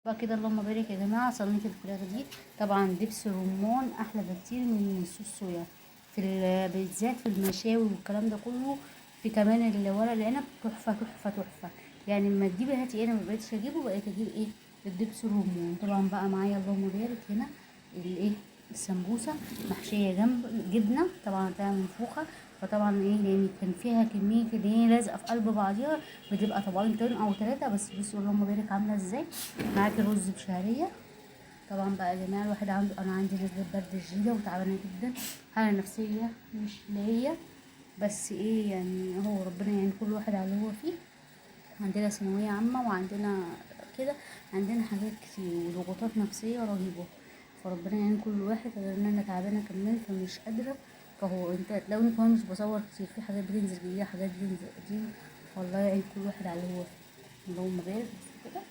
بقى كده اللهم بارك يا جماعة. صينية الفراخ دي طبعا دبس رمان احلى بكتير من صوص صويا في بالذات في المشاوي والكلام ده كله. في كمان الورق العنب تحفة تحفة تحفة، يعني لما تجيبي هاتي، انا ما بقيتش اجيبه، بقيت اجيب ايه الدبس الرمان. طبعا بقى معايا اللهم بارك هنا الايه السمبوسه محشيه جنب جبنه، طبعا هتلاقيها منفوخه، فطبعا ايه لان كان فيها كمية اللي هي لازقه في قلب بعضيها، بتبقى طبقتين او 3 بس. بصوا اللهم بارك عامله ازاي. معاكي رز بشعريه. طبعا بقى يا جماعة الواحد عنده، انا عندي نزله برد شديدة وتعبانه جدا، حاله نفسية مش اللي هي، بس ايه يعني هو ربنا يعني كل واحد على اللي هو فيه. عندنا ثانوية عامة وعندنا كده، عندنا حاجات كتير وضغوطات نفسية رهيبة، فربنا يعين كل واحد. غير ان انا تعبانة كمان فمش قادرة، فهو انت لو اني كمان مش بصور كتير، في حاجات بتنزل جديدة، حاجات بتنزل قديمة، والله يعين كل واحد على اللي هو فيه. اللهم بارك. بس كده.